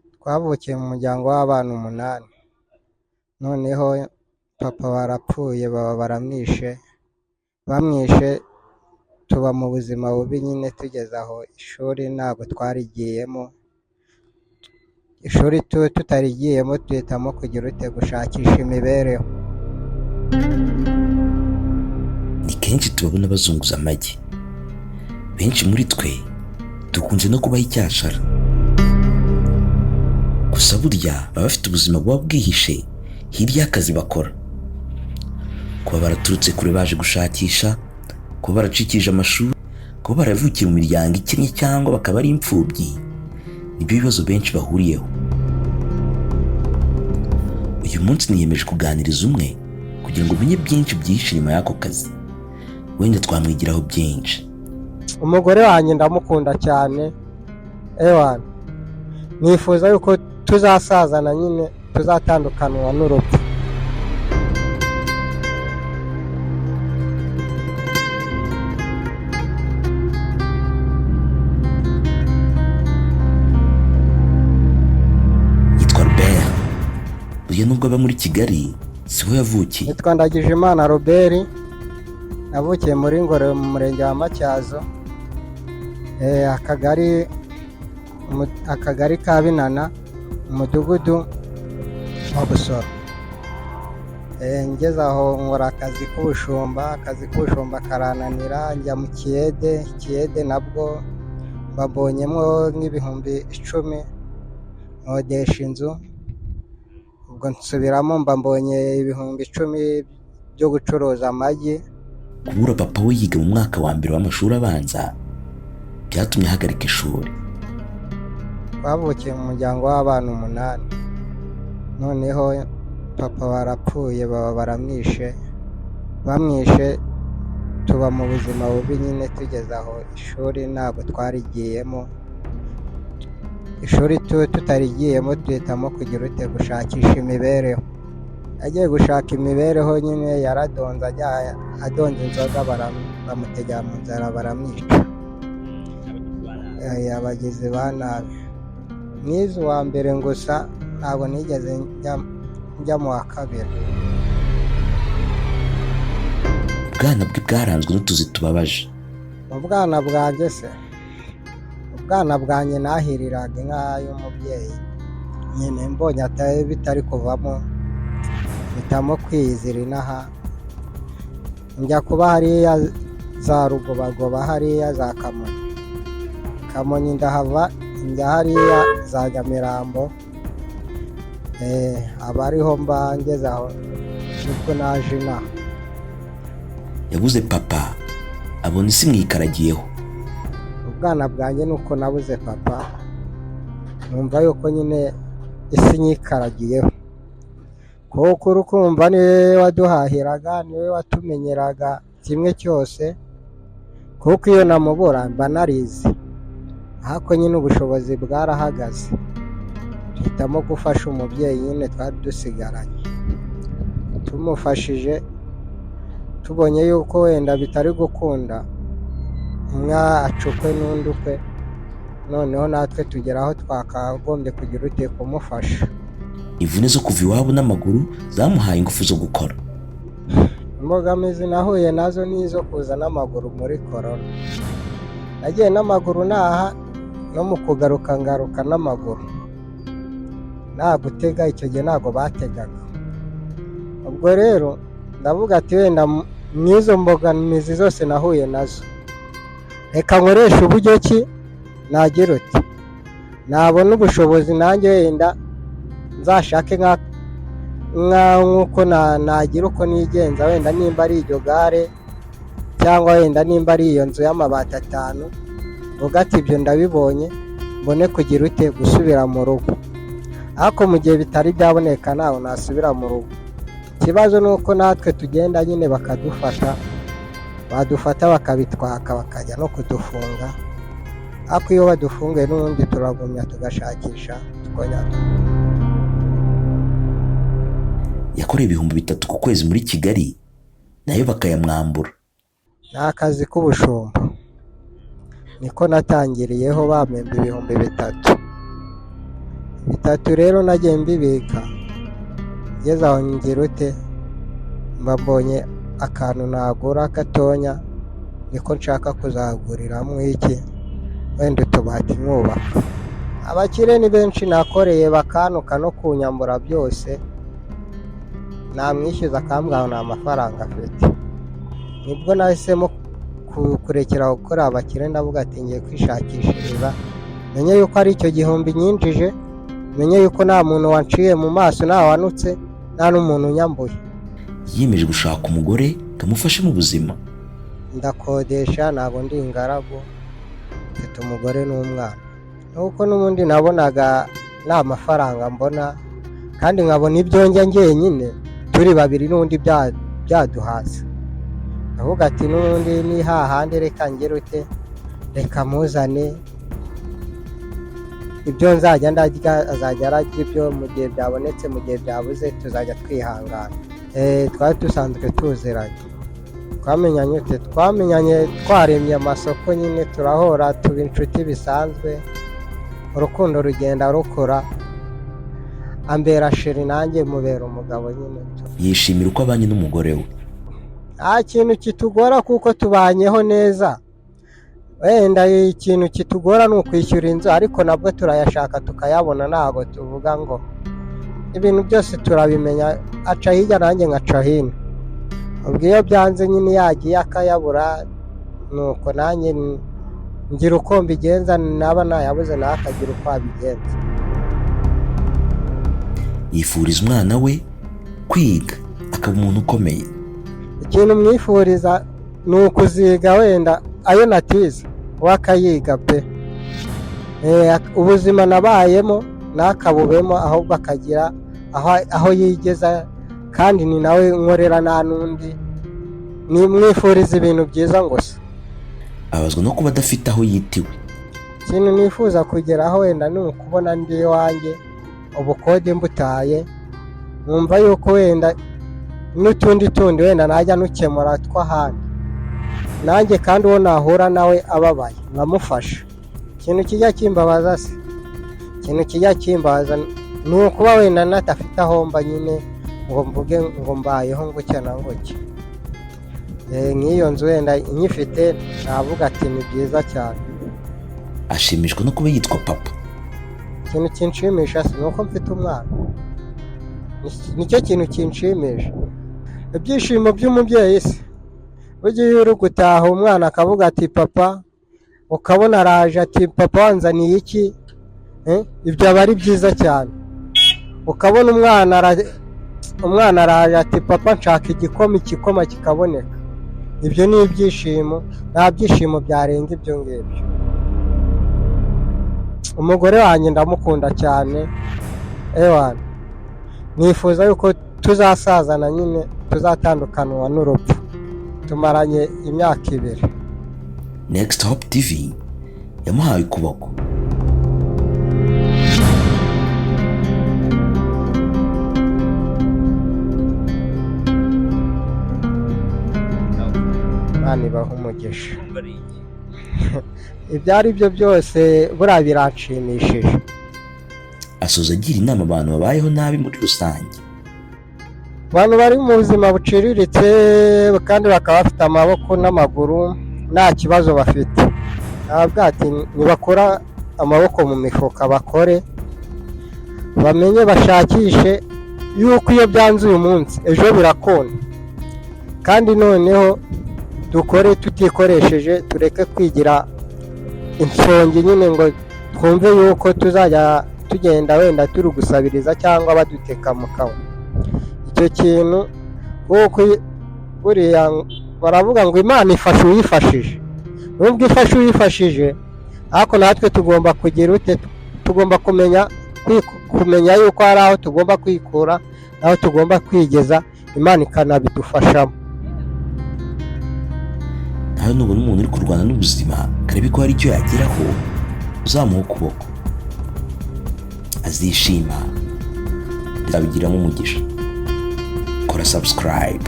Twavukiye mu muryango w'abana 8, noneho papa barapfuye baba baramwishe, bamwishe tuba mu buzima bubi nyine tugeze aho ishuri ntabwo twarigiyemo, ishuri tutarigiyemo duhitamo kugira ute gushakisha imibereho. Ni kenshi tubabona bazunguza amagi, benshi muri twe dukunze no kubaha icyashara, gusa burya baba bafite ubuzima buba bwihishe hirya y'akazi bakora. Kuba baraturutse kure baje gushakisha, kuba baracikije amashuri, kuba baravukiye mu miryango ikennye cyangwa bakaba ari imfubyi, nibyo bibazo benshi bahuriyeho. Uyu munsi niyemeje kuganiriza umwe kugira ngo umenye byinshi byihishe inyuma y'ako kazi, wenda twamwigiraho byinshi. Umugore wanjye ndamukunda cyane, ewana nifuza yuko tuzasazana nyine tuzatandukanwa n'urupfu. Yitwa Robert. Burya nubwo aba muri Kigali siho yavukiye. Nitwa Ndagijimana Robert, navukiye muri Ngororero mu murenge wa Matyazo, akagari ka Binana, umudugudu wa Busoro. Ngeze aho nkora akazi k'ubushumba, akazi k'ubushumba karananira, njya mu kiyede, ikiyede nabwo mbabonyemo nk'ibihumbi 10, nkodesha inzu, ubwo nsubiramo mba mbonye 10,000 byo gucuruza amagi. Kubura papa we yiga mu mwaka wa mbere w'amashuri abanza byatumye ahagarika ishuri. Twavukiye mu muryango w'abana 8, noneho papa barapfuye baba baramwishe, bamwishe tuba mu buzima bubi nyine tugeze aho ishuri ntabwo twarigiyemo, ishuri tutarigiyemo duhitamo kugira ute gushakisha imibereho. Agiye gushaka imibereho nyine yaradonze, ajya adonze inzoga bamutegera mu nzara baramwica. Abagizi ba nabi. Nize uwa mbere gusa ntabwo nigeze njya mu wa kabiri. Ubwana bwe bwaranzwe n'utuzi tubabaje. Mu bwana bwanjye se, ubwana bwanjye nahiriraga inka y'umubyeyi nyine, mbonye bitari kuvamo mpitamo kwiyizira inaha, njya kuba hariya za Rugobagoba, hariya za Kamonyi. Kamonyi ndahava njya hariya za Nyamirambo, aba ariho mba ngeze aho nibwo naje inaha. Yabuze papa abona isi imwikaragiyeho. Ubwana bwanjye ni uko nabuze papa, numva yuko nyine isi nyikaragiyeho, kuko urukumva niwe waduhahiraga, niwe watumenyeraga kimwe cyose, kuko iyo namubura mba narize, ariko nyine ubushobozi bwarahagaze, duhitamo gufasha umubyeyi nyine twari dusigaranye. Tumufashije tubonye yuko wenda bitari gukunda, umwe acukwe n'undi ukwe, noneho natwe tugera aho twakagombye kugira ute kumufasha. Imvune zo kuva iwabo n'amaguru zamuhaye ingufu zo gukora. Imbogamizi nahuye nazo ni izo kuza n'amaguru muri korona. Nagiye n'amaguru naha, no mu kugaruka ngaruka n'amaguru. Nta gutega icyo gihe ntabwo bategaga. Ubwo rero ndavuga ati wenda n'izo mbogamizi zose nahuye nazo, reka nkoreshe uburyo ki nagira uti nabona ubushobozi nanjye wenda nzashake nk'uko nagira uko nigenza, wenda nimba ari iryo gare cyangwa wenda nimba ari iyo nzu y'amabati 5, mvuga ati ibyo ndabibonye mbone kugira ute gusubira mu rugo. Ariko mu gihe bitari byaboneka ntaho nasubira mu rugo. Ikibazo ni uko natwe tugenda nyine bakadufata, badufata bakabitwaka bakajya no kudufunga, ariko iyo badufunguye n'ubundi turagumya tugashakisha tukongera. Yakoreye 3,000 ku kwezi muri Kigali nayo bakayamwambura. Ni akazi k'ubushumba niko natangiriyeho, bampemba 3,000. Bitatu rero nagiye mbibika, ngeze aho ngira ute, mba mbonye akantu nagura gatonya, niko nshaka kuzaguriramo iki, wenda utubati nkubaka. Abakire ni benshi nakoreye bakantuka no kunyambura byose, namwishyuza akambwira ngo nta mafaranga afite. Nibwo nahisemo kurekera gukora abakire, ndavuga ati ngiye kwishakishiriza, menye yuko ari icyo gihumbi nyinjije, menye yuko nta muntu wanciye mu maso, nta wanutse, nta n'umuntu unyambuye. Yiyemeje gushaka umugore ngo amufashe mu buzima. Ndakodesha, ntabwo ndi ingaragu, mfite umugore n'umwana. Nuko n'ubundi nabonaga nta mafaranga mbona, kandi nkabona ibyo njya njyenyine, turi babiri n'ubundi byaduhaza. Ndavuga ati n'ubundi ni hahandi, reka ngire ute, reka muzane ibyo nzajya ndarya, azajya ararya ibyo mu gihe byabonetse, mu gihe byabuze tuzajya twihangana. Twari dusanzwe tuziranye. Twamenyanye ute? Twamenyanye twaremye amasoko nyine, turahora tuba inshuti bisanzwe, urukundo rugenda rukura, ambera chéri nanjye mubera umugabo nyine. Yishimira uko abanye n'umugore we. Nta kintu kitugora kuko tubanyeho neza. Wenda ikintu kitugora ni ukwishyura inzu, ariko nabwo turayashaka tukayabona, ntabwo tuvuga ngo ibintu byose turabimenya, aca hirya nanjye nkaca hino. Ubwo iyo byanze nyine yagiye akayabura, nuko nanjye ngira uko mbigenza, naba nayabuze nawe akagira uko abigenza. Yifuriza umwana we kwiga akaba umuntu ukomeye. Ikintu mwifuriza ni ukuziga, wenda ayo natize we akayiga pe. Ubuzima nabayemo ntakabubemo, ahubwo akagira aho yigeza, kandi ni nawe nkorera nta n'undi. Nimwifuriza ibintu byiza gusa. Abazwa no kuba adafite aho yitiwe. Ikintu nifuza kugeraho wenda ni ukubona ndi iwanjye, ubukode mbutaye, nkumva yuko wenda n'utundi tundi wenda najya nukemura tw'ahandi. Nanjye kandi uwo nahura nawe ababaye nkamufasha. Ikintu kijya kimbabaza se, ikintu kijya kimbabaza ni ukuba wenda nadafite aho mba nyine, ngo mvuge ngo mbayeho gutya na gutya. Nk'iyo nzu wenda nyifite navuga ati ni byiza cyane. Ashimishwa no kuba yitwa papa. Ikintu kinshimisha si uko mfite umwana, nicyo kintu kinshimisha. Ibyishimo by'umubyeyi se, burya iyo uri gutaha umwana akavuga ati papa, ukabona araje ati papa wanzaniye iki, ibyo aba ari byiza cyane. Ukabona umwana araje ati papa nshaka igikoma, igikoma kikaboneka, ibyo ni ibyishimo, nta byishimo byarenga ibyo ngibyo. Umugore wanjye ndamukunda cyane, ewana nifuza yuko tuzasazana nyine, tuzatandukanwa n'urupfu. Tumaranye imyaka 2. Next Hope TV yamuhaye ukuboko. Imana ibahe umugisha. Ibyo ari byo byose buriya biranshimishije. Asoza agira inama abantu babayeho nabi muri rusange. Abantu bari mu buzima buciriritse kandi bakaba bafite amaboko n'amaguru nta kibazo bafite, nababwira ati nibakura amaboko mu mifuka, bakore, bamenye bashakishe yuko iyo byanze uyu munsi ejo birakunda, kandi noneho dukore tutikoresheje, tureke kwigira insongi nyine ngo twumve yuko tuzajya tugenda wenda turi gusabiriza cyangwa baduteka mu kanwa. Icyo kintu kuko buriya baravuga ngo Imana ifasha uwifashije, nubwo ifasha uwifashije, ariko natwe tugomba kugira ute, tugomba kumenya yuko hari aho tugomba kwikura n'aho tugomba kwigeza, Imana ikanabidufashamo. Nawe nubona umuntu uri kurwana n'ubuzima karebe ko hari icyo yageraho, uzamuha ukuboko, azishima, azabigiramo umugisha. Kora subscribe.